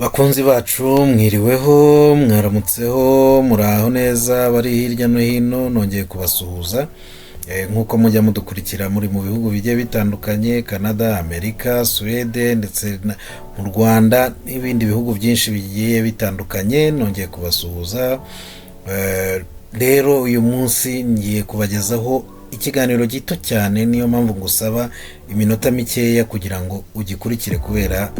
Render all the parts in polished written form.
Bakunzi bacu, mwiriweho, mwaramutseho, muraho neza bari hirya no hino? Nongeye kubasuhuza. Nk'uko mujya mudukurikira muri mu bihugu bigiye bitandukanye, Canada, Amerika, Suwede, ndetse mu Rwanda n'ibindi bihugu byinshi bigiye bitandukanye, nongeye kubasuhuza. Rero uyu munsi ngiye kubagezaho ikiganiro gito cyane, niyo mpamvu ngusaba iminota mikeya kugira ngo ugikurikire, kubera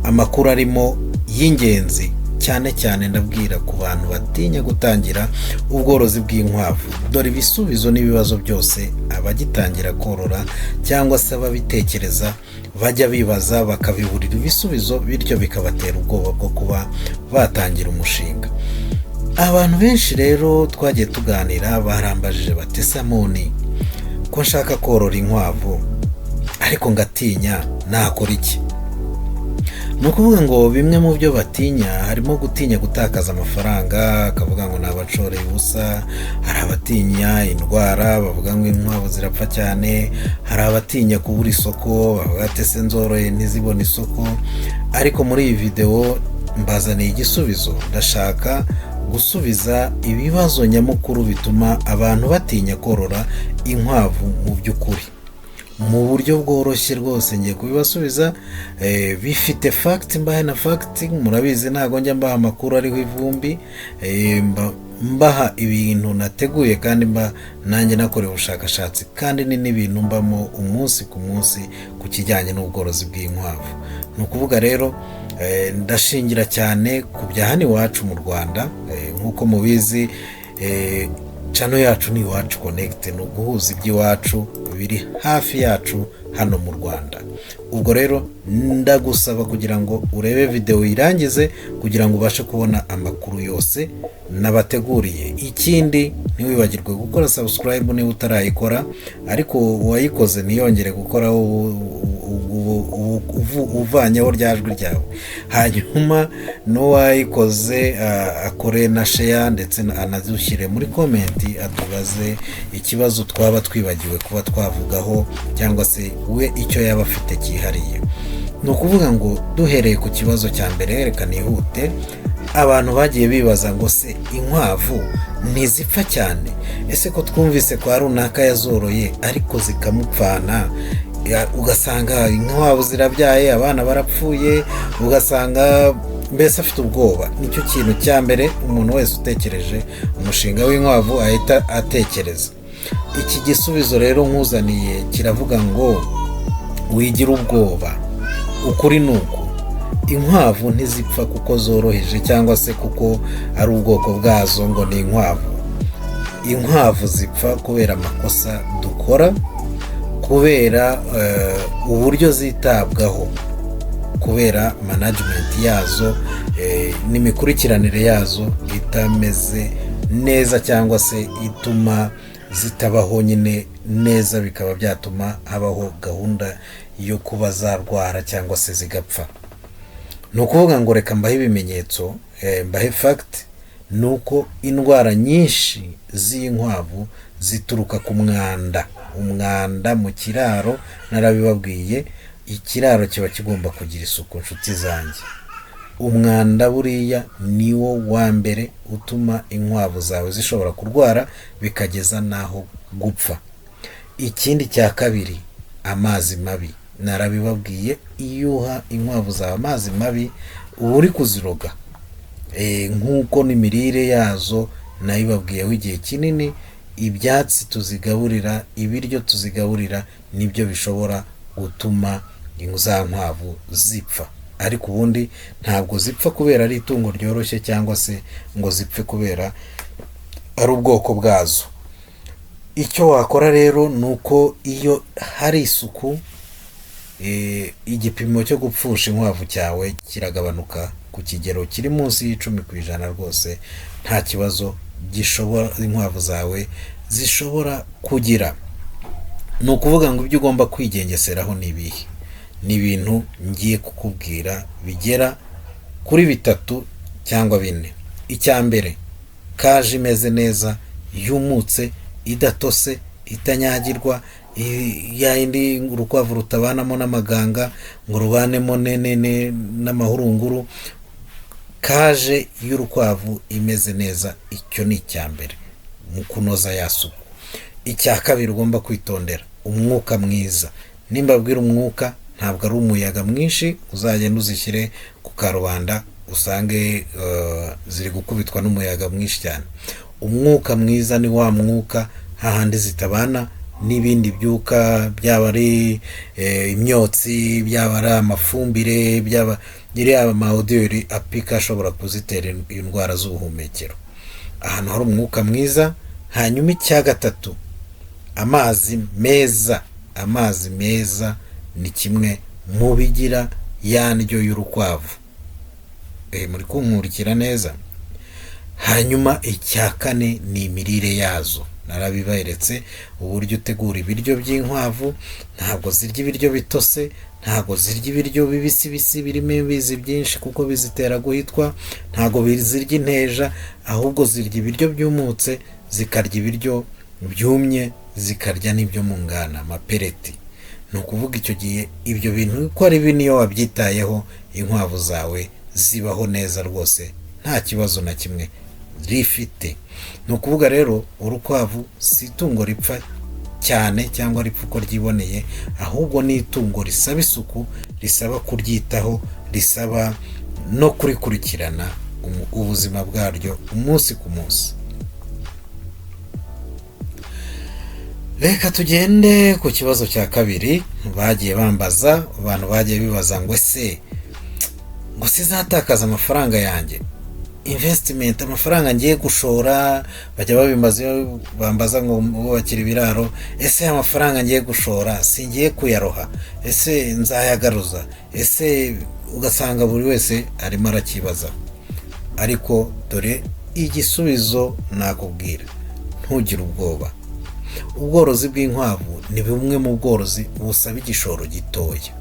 amakuru arimo y'ingenzi. Cyane cyane ndabwira ku bantu batinya gutangira ubworozi bw'inkwavu. Dore ibisubizo n'ibibazo byose abagitangira korora cyangwa se ababitekereza bajya bibaza bakabiburira ibisubizo, bityo bikabatera ubwoba bwo kuba batangira umushinga. Abantu benshi rero twagiye tuganira barambajije bati: "Samoni, ko nshaka korora inkwavu ariko ngatinya, nakora iki?" Ni ukuvuga ngo bimwe mu byo batinya harimo gutinya gutakaza amafaranga, akavuga ngo nabashoreye ubusa. Hari abatinya indwara, bavuga ngo inkwavu zirapfa cyane. Hari abatinya kubura isoko, bavuga ati: "Ese nzoroye ntizibone isoko?" Ariko muri iyi videwo mbazaniye igisubizo. Ndashaka gusubiza ibibazo nyamukuru bituma abantu batinya korora inkwavu. Mu by'ukuri, mu buryo bworoshye rwose ngiye kubibasubiza bifite fact, mbahe na fact. Murabizi, ntabwo njya mbaha amakuru ariho ivumbi. Mbaha ibintu nateguye kandi mba nanjye nakorewe ubushakashatsi, kandi ni n'ibintu mbamo umunsi ku munsi ku kijyanye n'ubworozi bw'inkwavu. Ni ukuvuga rero ndashingira cyane ku bya hano iwacu mu Rwanda. Nk'uko mubizi, channel yacu ni Iwacu Connect, ni uguhuza iby'iwacu biri hafi yacu hano mu Rwanda. Ubwo rero ndagusaba kugira ngo urebe videwo uyirangize kugira ngo ubashe kubona amakuru yose nabateguriye. Ikindi, ntiwibagirwe gukora subscribe niba utarayikora, ariko uwayikoze ntiyongere gukora uvanyeho rya jwi ryawe. Hanyuma n'uwayikoze akore na share, ndetse anadushyire muri comment atubaze ikibazo twaba twibagiwe kuba twavugaho, cyangwa se we icyo yaba afite cyihariye. Ni ukuvuga ngo duhereye ku kibazo cya mbere, reka nihute. Abantu bagiye bibaza ngo: "Se inkwavu ntizipfa cyane? Ese ko twumvise kwa runaka yazoroye ariko zikamupfana, ugasanga inkwavu zirabyaye abana barapfuye," ugasanga mbese afite ubwoba. Nicyo kintu cya mbere umuntu wese utekereje umushinga w'inkwavu ahita atekereza. Iki gisubizo rero nkuzaniye kiravuga ngo wigira ubwoba. Ukuri ni uku: inkwavu ntizipfa kuko zoroheje cyangwa se kuko ari ubwoko bwazo ngo ni inkwavu. Inkwavu zipfa kubera amakosa dukora, kubera uburyo zitabwaho, kubera management yazo n'imikurikiranire yazo itameze neza, cyangwa se ituma zitabaho nyine neza, bikaba byatuma habaho gahunda yo kuba zarwara cyangwa se zigapfa. Ni ukuvuga ngo reka mbahe ibimenyetso, mbahe fact. Ni uko indwara nyinshi z'inkwavu zituruka ku mwanda, umwanda mu kiraro. Narabibabwiye, ikiraro kiba kigomba kugira isuku, nshuti zanjye. Umwanda buriya ni wo wa mbere utuma inkwavu zawe zishobora kurwara bikageza n'aho gupfa. Ikindi cya kabiri, amazi mabi. Narabibabwiye, iyo uha inkwavu zawe amazi mabi uba uri kuziroga. Nk'uko n'imirire yazo nayibabwiyeho igihe kinini, ibyatsi tuzigaburira, ibiryo tuzigaburira, nibyo bishobora gutuma za nkwavu zipfa. Ariko ubundi ntabwo zipfa kubera ari itungo ryoroshye, cyangwa se ngo zipfe kubera ari ubwoko bwazo. Icyo wakora rero ni uko iyo hari isuku, igipimo cyo gupfusha inkwavu cyawe kiragabanuka ku kigero kiri munsi y'10% rwose. Nta kibazo gishobora inkwavu zawe zishobora kugira. Ni ukuvuga ngo ibyo ugomba kwigengeseraho ni ibihe? Ni ibintu ngiye kukubwira bigera kuri bitatu cyangwa bine. Icya mbere, cage imeze neza, yumutse, idatose, itanyagirwa, ya yindi urukwavu rutabanamo n'amaganga ngo rubanemo n'amahurunguru. Cage y'urukwavu imeze neza, icyo ni icya mbere mu kunoza ya suku. Icya kabiri ugomba kwitondera, umwuka mwiza. Nimba abwira umwuka, ntabwo ari umuyaga mwinshi. Uzagenda uzishyire ku karubanda, usange ziri gukubitwa n'umuyaga mwinshi cyane. Umwuka mwiza ni wa mwuka hahandi zitabana n'ibindi byuka, byaba ari imyotsi, byaba ari amafumbire, byaba iriya ma odeur apika ashobora kuzitera indwara z'ubuhumekero. Ahantu hari umwuka mwiza. Hanyuma icya gatatu, amazi meza. Amazi meza ni kimwe mu bigira ya ndyo y'urukwavu. Muri kunkurikira neza? Hanyuma icya kane ni imirire yazo. Narabiberetse uburyo utegura ibiryo by'inkwavu. Ntabwo zirya ibiryo bitose, ntabwo zirya ibiryo bibisibisi birimo ibizi byinshi, kuko bizitera guhitwa. Ntabwo zirya inteja, ahubwo zirya ibiryo byumutse, zikarya ibiryo byumye, zikarya n'ibyo mu ngana, ama pellets. Ni ukuvuga icyo gihe ibyo bintu uko ari bine, iyo wabyitayeho, inkwavu zawe zibaho neza rwose, nta kibazo na kimwe rifite. Ni ukuvuga rero, urukwavu si itungo ripfa cyane cyangwa ripfa uko ryiboneye, ahubwo ni itungo risaba isuku, risaba kuryitaho, risaba no kurikurikirana ubuzima bwaryo umunsi ku munsi. Reka tugende ku kibazo cya kabiri bagiye bambaza. Abantu bagiye bibaza ngo: ese ngo sizatakaza amafaranga yanjye, investment, amafaranga ngiye gushora? Bajya babimbaza iyo bambaza ngo bubakire ibiraro: ese amafaranga ngiye gushora singiye kuyaroha? Ese nzayagaruza? Ese ugasanga buri wese arimo arakibaza. Ariko dore igisubizo nakubwira: ntugire ubwoba. Ubworozi bw'inkwavu ni bumwe mu bworozi busaba igishoro gitoya.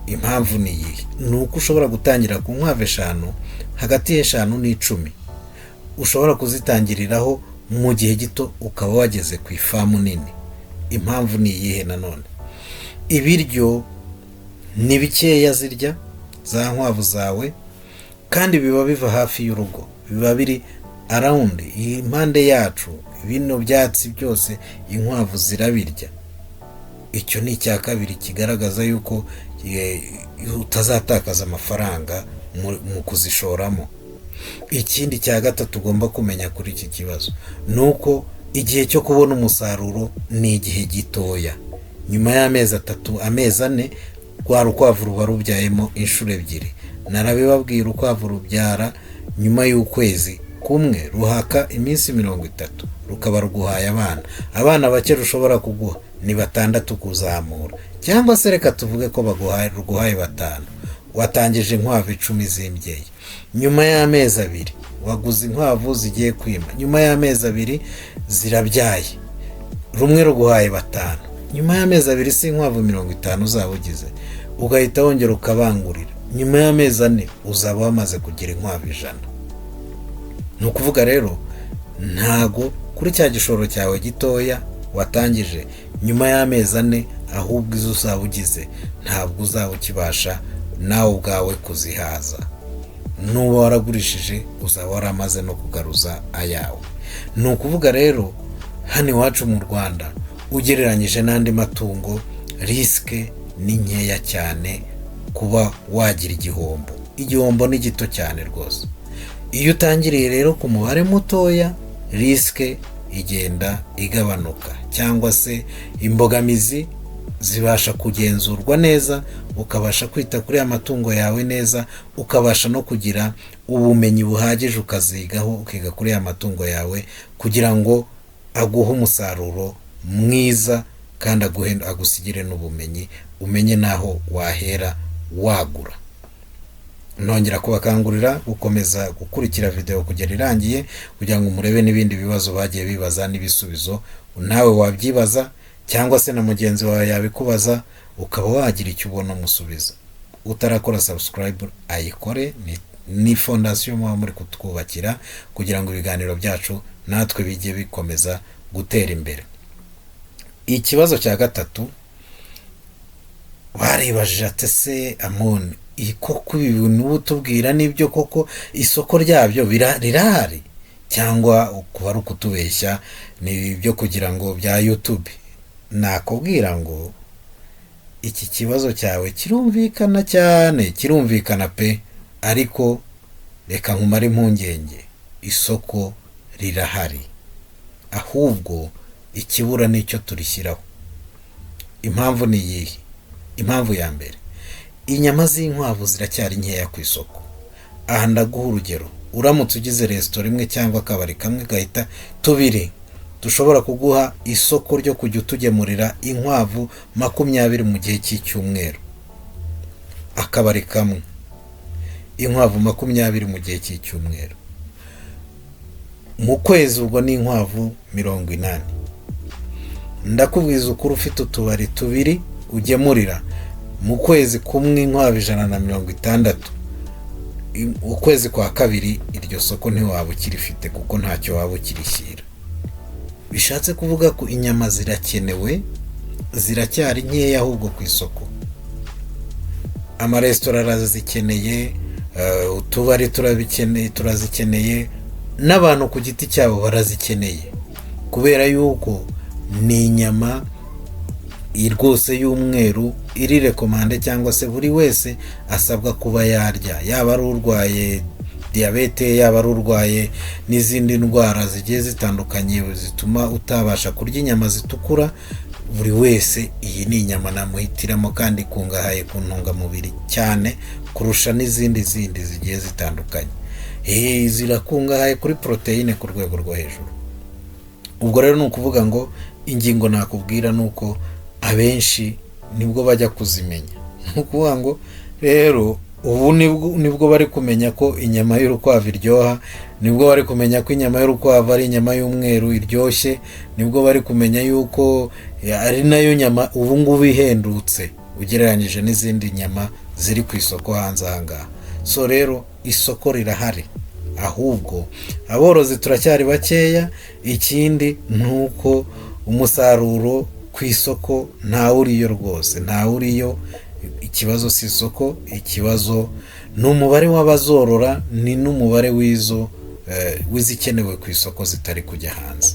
Impamvu ni iyihe? Ni uko ushobora gutangira ku nkwavu 5, hagati y'5 n'10 ushobora kuzitangiriraho, mu gihe gito ukaba wageze ku ifamu nini. Impamvu ni iyihe nanone? Ibiryo ni bikeya zirya za nkwavu zawe, kandi biba biva hafi y'urugo, biba biri around, impande yacu. Bino byatsi byose inkwavu zirabirya. Icyo ni icya kabiri kigaragaza yuko utazatakaza amafaranga mu kuzishoramo. Ikindi cya gatatu ugomba kumenya kuri iki kibazo ni uko igihe cyo kubona umusaruro ni igihe gitoya. Nyuma y'amezi 3, amezi 4, rwa rukwavu ruba rubyayemo inshuro ebyiri. Narabibabwira, urukwavu rubyara nyuma y'ukwezi kumwe, ruhaka iminsi 30, rukaba ruguhaye abana. Abana bake rushobora kuguha ni 6 kuzamura, cyangwa se reka tuvuge ko baguhaye, ruguhaye 5. Watangije inkwavu 10 z'imbyeyi, nyuma y'amezi 2 waguze inkwavu zigiye kwima, nyuma y'amezi 2 zirabyaye, rumwe ruguhaye 5. Nyuma y'amezi 2 si inkwavu 50 uzaba ugize? Ugahita wongera ukabangurira, nyuma y'amezi 4 uzaba wamaze kugira inkwavu 100. Ni ukuvuga rero, ntago kuri cya gishoro cyawe gitoya watangije, nyuma y'amezi 4 ahubwo izo uzaba ugize ntabwo uzaba ukibasha nawe ubwawe kuzihaza. Nuba waragurishije, uzaba waramaze no kugaruza ayawe. Ni ukuvuga rero, hano iwacu mu Rwanda, ugereranyije n'andi matungo, risque ni nkeya cyane kuba wagira igihombo. Igihombo ni gito cyane rwose. Iyo utangiriye rero ku mubare mutoya, risque igenda igabanuka, cyangwa se imbogamizi zibasha kugenzurwa neza, ukabasha kwita kuri ya matungo yawe neza, ukabasha no kugira ubumenyi buhagije, ukazigaho, ukiga kuri ya matungo yawe kugira ngo aguhe umusaruro mwiza, kandi aguhe, agusigire n'ubumenyi, umenye n'aho wahera wagura. Nongera kubakangurira gukomeza gukurikira videwo kugera irangiye, kugira ngo murebe n'ibindi bibazo bagiye bibaza n'ibisubizo. Nawe wabyibaza, cyangwa se na mugenzi wawe yabikubaza, ukaba wagira icyo ubona umusubiza. Utarakora subscribe ayikore, ni fondation muba muri kutwubakira kugira ngo ibiganiro byacu natwe bijye bikomeza gutera imbere. Ikibazo cya gatatu baribajije ati: ese Amoni, Koko ibi bintu uba utubwira nibyo koko? Isoko ryabyo rirahari cyangwa kuba ari ukutubeshya, ni ibyo kugira ngo bya YouTube? Nakubwira ngo iki kibazo cyawe kirumvikana cyane, kirumvikana pe, ariko reka nkumare impungenge, isoko rirahari, ahubwo ikibura nicyo turishyiraho. Impamvu ni iyihe? Impamvu ya mbere, inyama z'inkwavu ziracyari nkeya ku isoko. Aha ndaguha urugero: uramutse ugize resitora imwe cyangwa akabari kamwe gahita tubiri dushobora kuguha isoko ryo kujya utugemurira inkwavu 20 mu gihe cy'icyumweru, akabari kamwe inkwavu 20 mu gihe cy'icyumweru, mu kwezi ubwo ni inkwavu 80. Ndakubwiza ukuri, ufite utubari tubiri ugemurira mu kwezi kumwe inkwavu 160, ukwezi kwa kabiri iryo soko ntiwaba ukirifite kuko ntacyo waba ukirishyira. Bishatse kuvuga ko inyama zirakenewe, ziracyari nkeya ahubwo ku isoko. Amaresitora arazikeneye, utubari turabikeneye, turazikeneye, n'abantu ku giti cyabo barazikeneye, kubera yuko ni inyama rwose y'umweru iri recommandé, cyangwa se buri wese asabwa kuba yarya, yaba ari urwaye diyabete, yaba ari urwaye n'izindi ndwara zigiye zitandukanye zituma utabasha kurya inyama zitukura. Buri wese iyi ni inyama namuhitiramo, kandi ikungahaye ku ntungamubiri cyane kurusha n'izindi zindi zigiye zitandukanye. Zirakungahaye kuri poroteyine ku rwego rwo hejuru. Ubwo rero ni ukuvuga ngo ingingo nakubwira ni uko abenshi nibwo bajya kuzimenya. Ni ukuvuga ngo rero ubu nibwo bari kumenya ko inyama y'urukwavu iryoha, nibwo bari kumenya ko inyama y'urukwavu ari inyama y'umweru iryoshye, nibwo bari kumenya yuko ari nayo nyama ubu ngubu ihendutse ugereranyije n'izindi nyama ziri ku isoko hanze aha ngaha. So rero isoko rirahari, ahubwo aborozi turacyari bakeya. Ikindi ni uko umusaruro ku isoko ntawuriyo rwose, ntawuriyo. Ikibazo si isoko, ikibazo ni umubare w'abazorora, ni n'umubare w'izo w'izikenewe ku isoko zitari kujya hanze.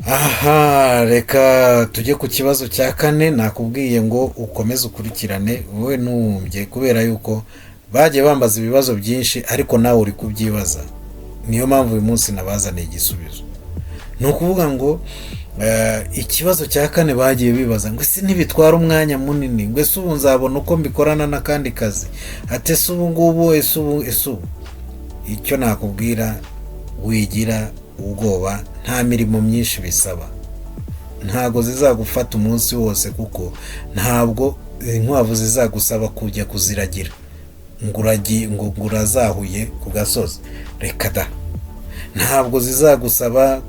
Aha reka tujye ku kibazo cya kane. Nakubwiye ngo ukomeze ukurikirane wowe ntuwumbye, kubera yuko bagiye bambaza ibibazo byinshi, ariko nawe uri kubyibaza. Niyo mpamvu uyu munsi nabazaniye igisubizo. Ni ukuvuga ngo ikibazo cya kane bagiye bibaza ngo: ese ntibitwara umwanya munini? Ngo ese ubu nzabona uko mbikorana n'akandi kazi? Ati ese ubu ngubu, ese ubu, ese ubu? Icyo nakubwira, wigira ubwoba, nta mirimo myinshi bisaba, ntabwo zizagufata umunsi wose, kuko ntabwo inkwavu zizagusaba kujya kuziragira ngo uragiye, ngo urazahuye ku gasozi, reka da. Ntabwo zizagusaba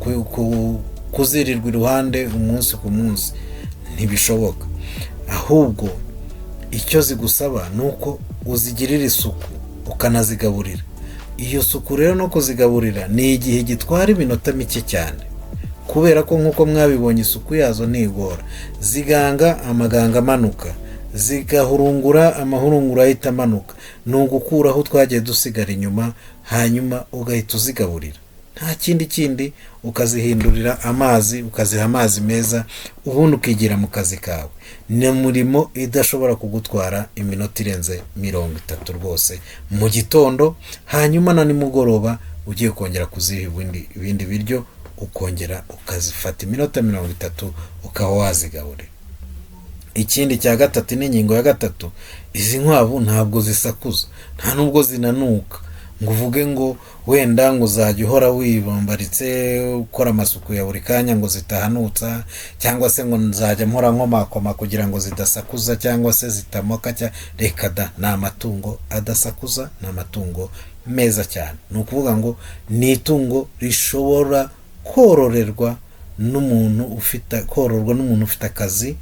kuzirirwa iruhande umunsi ku munsi, ntibishoboka. Ahubwo icyo zigusaba ni uko uzigirira isuku ukanazigaburira. Iyo suku rero no kuzigaburira ni igihe gitwara iminota mike cyane, kubera ko nk'uko mwabibonye isuku yazo ntigora. Ziganga amaganga amanuka, zigahurungura amahurungura ahita amanuka. Ni ugukuraho twagiye dusigara inyuma, hanyuma ugahita uzigaburira, nta kindi kindi, ukazihindurira amazi, ukaziha amazi meza, ubundi ukigira mu kazi kawe. Ni umurimo idashobora kugutwara iminota irenze 30 rwose mu gitondo, hanyuma na nimugoroba ugiye kongera kuziha ibindi biryo, ukongera ukazifata iminota 30 ukaba wazigaburira. Ikindi cya gatatu n'ingingo ya gatatu, izi nkwavu ntabwo zisakuza, nta nubwo zinanuka ngo uvuge ngo wenda ngo uzajya uhora wibombaritse ukora amasuku ya buri kanya ngo zitahanutsa, cyangwa se ngo nzajya mpora nkomakoma kugira ngo zidasakuza cyangwa se zitamoka. Reka da, ni amatungo adasakuza, ni amatungo meza cyane. Ni ukuvuga ngo ni itungo rishobora kororerwa n'umuntu ufite, kororwa n'umuntu ufite akazi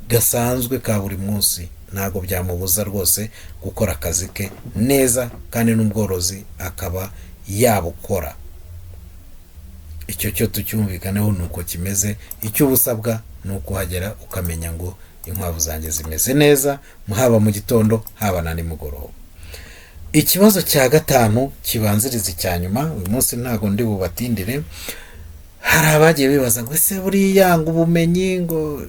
gasanzwe ka buri munsi. Ntabwo byamubuza rwose gukora akazi ke neza, kandi n'ubworozi akaba yabukora. Icyo cyo tucyumvikaneho, ni uko kimeze. Icyo uba usabwa ni ukuhagera ukamenya ngo Inkwavu zanjye zimeze neza, haba mu gitondo, haba na nimugoroba. Ikibazo cya gatanu kibanziriza icya nyuma, uyu munsi ntabwo ndi bubatindire. Hari abagiye bibaza ngo: "Ese buriya ngo ubumenyi ngo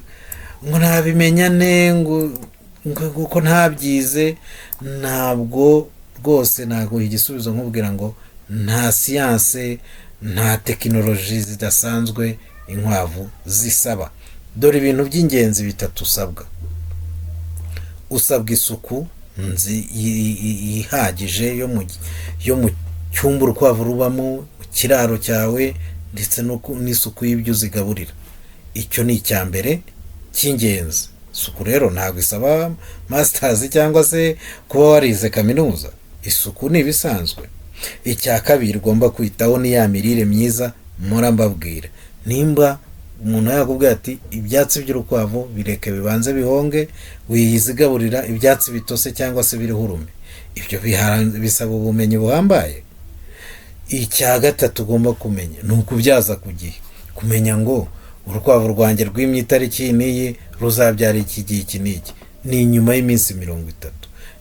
nabimenyane ngo kuko ntabyize?" Ntabwo rwose ntabwo igisubizo nkubwira ngo nta siyanse, nta tekinoloji zidasanzwe inkwavu zisaba. Dore ibintu by'ingenzi bitatu usabwa. Usabwa isuku ihagije yo mu cyumba urukwavu rubamo, mu kiraro cyawe, ndetse n'isuku y'ibyo uzigaburira. Icyo ni icya mbere cy'ingenzi. Isuku rero ntabwo isaba masters cyangwa se kuba warize kaminuza, isuku ni ibisanzwe. Icya kabiri ugomba kwitaho ni ya mirire myiza mpora mbabwira. Nimba umuntu yakubwira ati: "Ibyatsi by'urukwavu bireke bibanze bihonge, wizigaburira ibyatsi bitose cyangwa se biriho urume," ibyo bisaba ubumenyi buhambaye? Icya gatatu ugomba kumenya ni ukubyaza ku gihe, kumenya ngo urukwavu rwanjye rwimye itariki iyi n'iyi, ruzabyara iki gihe iki n'iki, ni nyuma y'iminsi 30,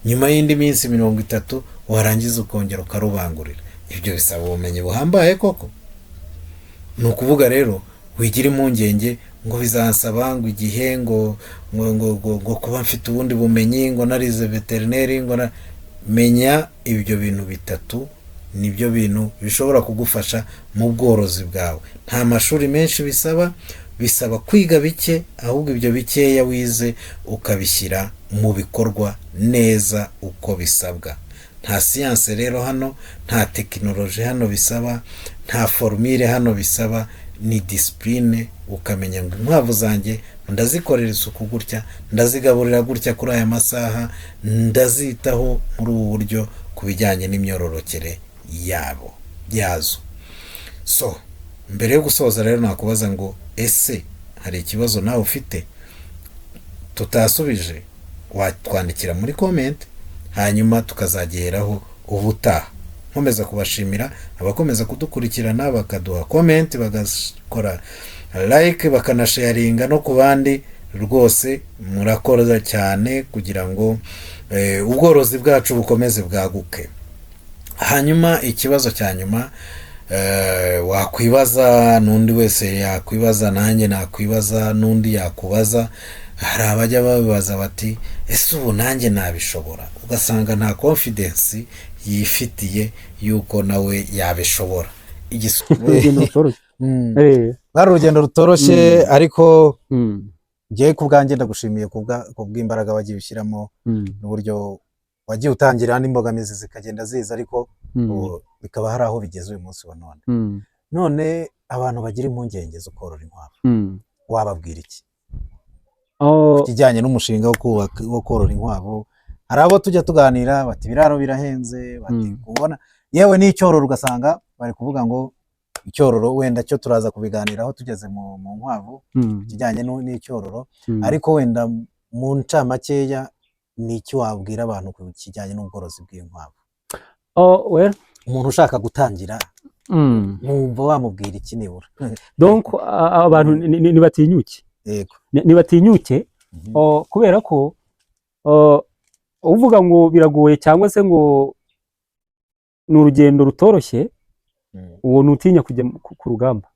nyuma y'indi minsi 30, warangiza ukongera ukarubangurira. Ibyo bisaba ubumenyi buhambaye koko? Ni ukuvuga rero, wigira impungenge ngo bizansaba ngo igihe ngo kuba mfite ubundi bumenyi, ngo narize veterineri, ngo na menya ibyo bintu bitatu nibyo bintu bishobora kugufasha mu bworozi bwawe. Nta mashuri menshi bisaba, bisaba kwiga bike, ahubwo ibyo bikeya wize ukabishyira mu bikorwa neza uko bisabwa. Nta siyanse rero hano, nta tekinoloji hano bisaba, nta formule hano bisaba, ni discipline. Ukamenya ngo inkwavu zanjye ndazikorera isuku gutya, ndazigaburira gutya kuri aya masaha, ndazitaho muri ubu buryo ku bijyanye n'imyororokere yabo yazo. So mbere yo gusoza rero, nakubaza ngo: ese hari ikibazo nawe ufite tutasubije? Watwandikira muri comment, hanyuma tukazageraho ubutaha. Nkomeza kubashimira abakomeza kudukurikirana, bakaduha comment, bagakora like, bakanasharinga no ku bandi. Rwose murakora cyane kugira ngo ubworozi bwacu bukomeze bwaguke. Hanyuma ikibazo cya nyuma wakwibaza, n'undi wese yakwibaza, nanjye nakwibaza, n'undi yakubaza, hari abajya babibaza bati: "Ese ubu nanjye nabishobora?" Ugasanga nta confidence yifitiye y'uko nawe yabishobora. Urugendo rutoroshye. Rwari urugendo rutoroshye, ariko ngewe ku bwanjye ndagushimiye ku bw'imbaraga wagiye ushyiramo n'uburyo wagiye utangira n'imbogamizi zikagenda ziza, ariko ubu bikaba hari aho bigeze uyu munsi wa none. None abantu bagira impungenge zo korora inkwavu, wababwira iki Oh, ku kijyanye n'umushinga wo kubaka, wo korora inkwavu? Hari abo tujya tuganira bati: "Ibiraro birahenze," bati kubona yewe n'icyororo, ugasanga bari kuvuga ngo icyororo, wenda cyo turaza kubiganiraho tugeze mu nkwavu, ikijyanye n'icyororo. Ariko wenda mu ncamakeya, ni iki wabwira abantu ku kijyanye n'ubworozi bw'inkwavu? Oh, well. Umuntu ushaka gutangira, mwumva wamubwira iki nibura? Donc abantu nibatinyuke. Nibatinyuke. Oh, kubera ko, oh, uvuga ngo biragoye cyangwa se ngo ni urugendo rutoroshye, uwo nutinya kujya ku rugamba.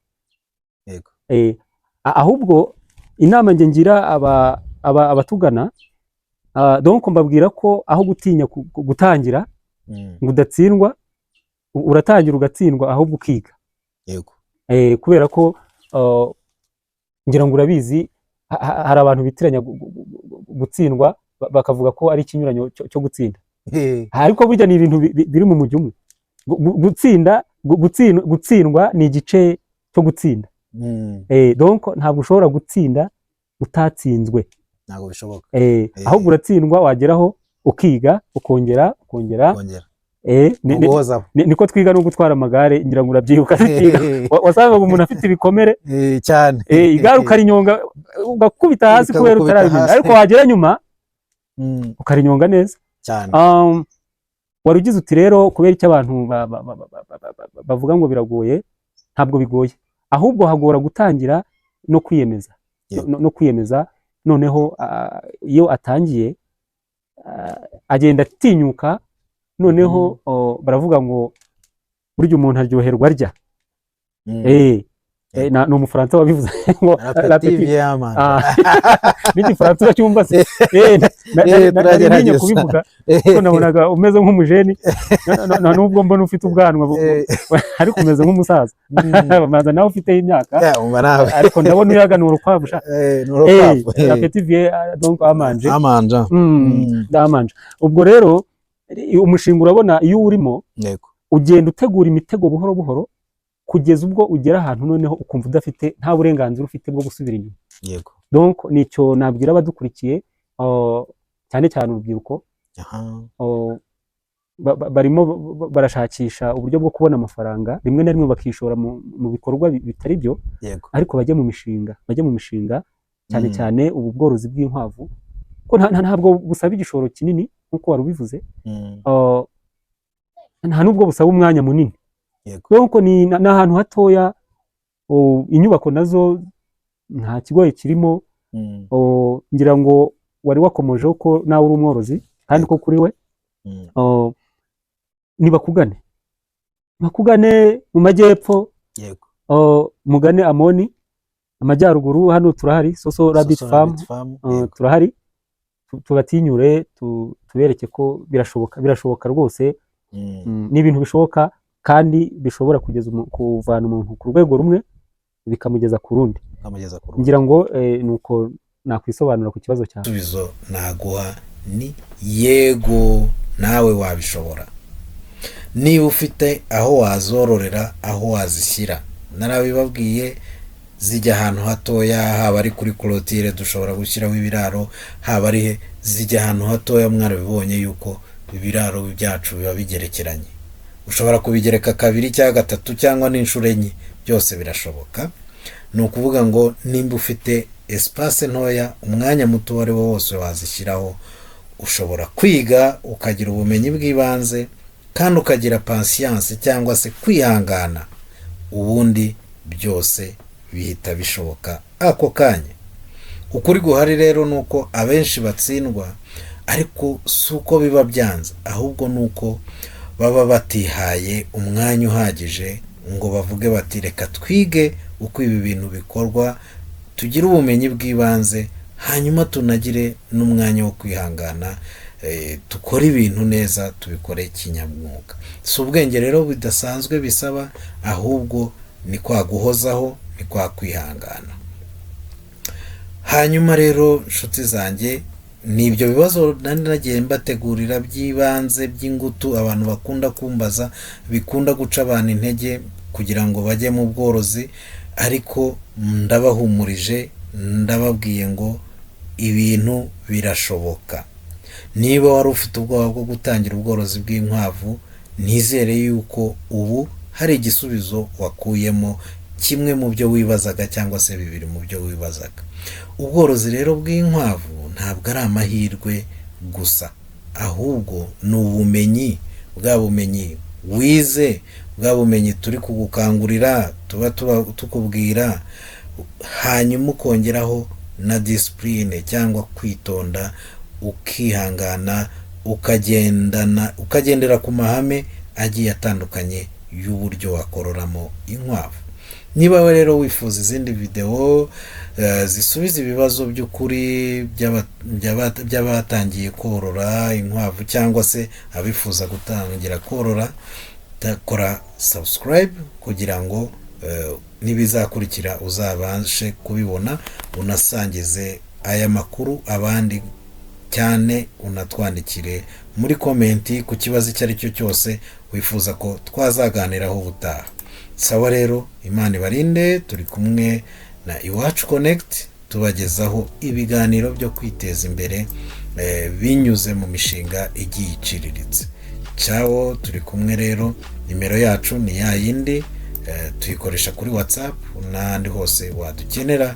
Ahubwo inama njye ngira abatugana, donc mbabwira ko aho gutinya gutangira ngo udatsindwa, uratangira ugatsindwa, ahubwo ukiga. Kubera ko ngira ngo urabizi, hari abantu bitiranya gutsindwa, bakavuga ko ari ikinyuranyo cyo gutsinda, ariko burya ni ibintu biri mu mujyi umwe. Gutsinda, gutsindwa ni igice cyo gutsinda. Donc ntabwo ushobora gutsinda utatsinzwe. Ntabwo bishoboka. Ahubwo uratsindwa, wageraho ukiga, ukongera, ukongera. Kongera. Eh, uguhozaho. Niko twiga no gutwara amagare, ngira ngo urabyibuka twiga. Wasangaga umuntu afite ibikomere, Cyane. Igare ukarinyonga ugakubita hasi kubera Rikagukubita utarabimenya, hasi. ariko wagera nyuma ukarinyonga neza. Cyane. Wari ugize uti rero kubera icyo abantu bavuga ngo biragoye? Ntabwo bigoye, ahubwo hagora gutangira no kwiyemeza. No kwiyemeza. Noneho iyo atangiye, agenda atinyuka. Noneho baravuga ngo burya umuntu aryoherwa arya. Ni Umufaransa wabivuze ngo L'appétit l'appétit vient à manger. Ah, n'Igifaransa uracyumva se? Nari ntinye Turagerageza. kubivuga kuko nabonaga umeze nk'umujeni, nubwo mbona ufite ubwanwa ariko umeze nk'umusaza, banza nawe ufiteho imyaka. Yeah, umva nawe. Ariko ndabona uyaga ni urukwavu sha. Ni urukwavu. L'appétit vient donc à manger. À manger. À manger. Ubwo rero umushinga, urabona iyo urimo ugenda utegura imitego buhoro buhoro kugeza ubwo ugera ahantu noneho ukumva udafite, nta burenganzira ufite bwo gusubira inyuma. Donc nicyo nabwira abadukurikiye, cyane cyane urubyiruko. Barimo barashakisha uburyo bwo kubona amafaranga, rimwe na rimwe bakishora mu bikorwa bitari byo, ariko bajye mu mishinga, bajye mu mishinga cyane cyane ubu bworozi bw'inkwavu, ko ntabwo busaba igishoro kinini nk'uko wari ubivuze. Nta nubwo busaba umwanya munini. Donc ni ahantu hatoya, inyubako nazo nta kigoye kirimo. Ngira ngo wari wakomojeho ko nawe uri umworozi kandi ko kuri we nibakugane, bakugane mu majyepfo, mugane Amoni, amajyaruguru hano turahari, Soso Rabbit Soso Farm. Rabbit Farm. Turahari, tubatinyure, tubereke ko birashoboka, birashoboka rwose. Ni ibintu bishoboka kandi bishobora kugeza kuvana umuntu ku rwego rumwe bikamugeza ku rundi. Ukamugeza ku rundi. Ngira ngo ni uko nakwisobanura ku kibazo cyawe. Igisubizo naguha ni yego, nawe wabishobora niba ufite aho wazororera, aho wazishyira. Narabibabwiye, zijya ahantu hatoya, haba ari kuri clôture dushobora gushyiraho ibiraro, haba ari he, zijya ahantu hatoya. Mwarabibonye yuko ibiraro byacu biba bigerekeranye, ushobora kubigereka kabiri cyangwa gatatu cyangwa n'inshuro enye, byose birashoboka. Ni ukuvuga ngo nimba ufite espace ntoya, umwanya muto uwo ari wo wose wazishyiraho, ushobora kwiga ukagira ubumenyi bw'ibanze kandi ukagira patience cyangwa se kwihangana, ubundi byose bihita bishoboka ako kanya. Ukuri guhari rero ni uko abenshi batsindwa, ariko si uko biba byanze, ahubwo ni uko baba batihaye umwanya uhagije ngo bavuge bati: "Reka twige uko ibi bintu bikorwa, tugire ubumenyi bw'ibanze, hanyuma tunagire n'umwanya wo kwihangana, dukore ibintu neza, tubikore kinyamwuga." Si ubwenge rero bidasanzwe bisaba, ahubwo ni kwa guhozaho, ni kwa kwihangana. Hanyuma rero nshuti zanjye, ni ibyo bibazo nari nagiye mbategurira by'ibanze by'ingutu abantu bakunda kumbaza, bikunda guca abantu intege kugira ngo bajye mu bworozi. Ariko ndabahumurije, ndababwiye ngo ibintu birashoboka. Niba wari ufite ubwoba bwo gutangira ubworozi bw'inkwavu, nizere yuko ubu hari igisubizo wakuyemo, kimwe mu byo wibazaga cyangwa se bibiri mu byo wibazaga. Ubworozi rero bw'inkwavu ntabwo ari amahirwe gusa, ahubwo ni ubumenyi, bwa bumenyi wize, bwa bumenyi turi kugukangurira, tuba tukubwira, hanyuma ukongeraho na discipline cyangwa kwitonda, ukihangana, ukagendana, ukagendera ku mahame agiye atandukanye y'uburyo wakororamo inkwavu. Niba rero wifuza izindi videwo zisubiza ibibazo by'ukuri by'abatangiye korora inkwavu cyangwa se abifuza gutangira korora, kora subscribe kugira ngo n'ibizakurikira uzabashe kubibona, unasangize aya makuru abandi cyane, unatwandikire muri comment ku kibazo icyo ari cyo cyose wifuza ko twazaganiraho ubutaha. Sawa rero, Imana ibarinde. Turi kumwe na Iwacu Connect, tubagezaho ibiganiro byo kwiteza imbere binyuze mu mishinga igiye iciriritse. Cyawo turi kumwe rero, nimero yacu ni ya yindi, tuyikoresha kuri WhatsApp n'ahandi hose wadukenera,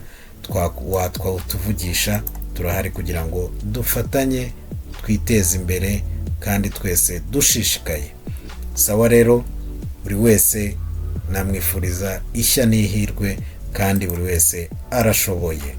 watwatuvugisha, turahari kugira ngo dufatanye twiteze imbere kandi twese dushishikaye. Sawa rero, buri wese namwifuriza ishya n'ihirwe kandi buri wese arashoboye.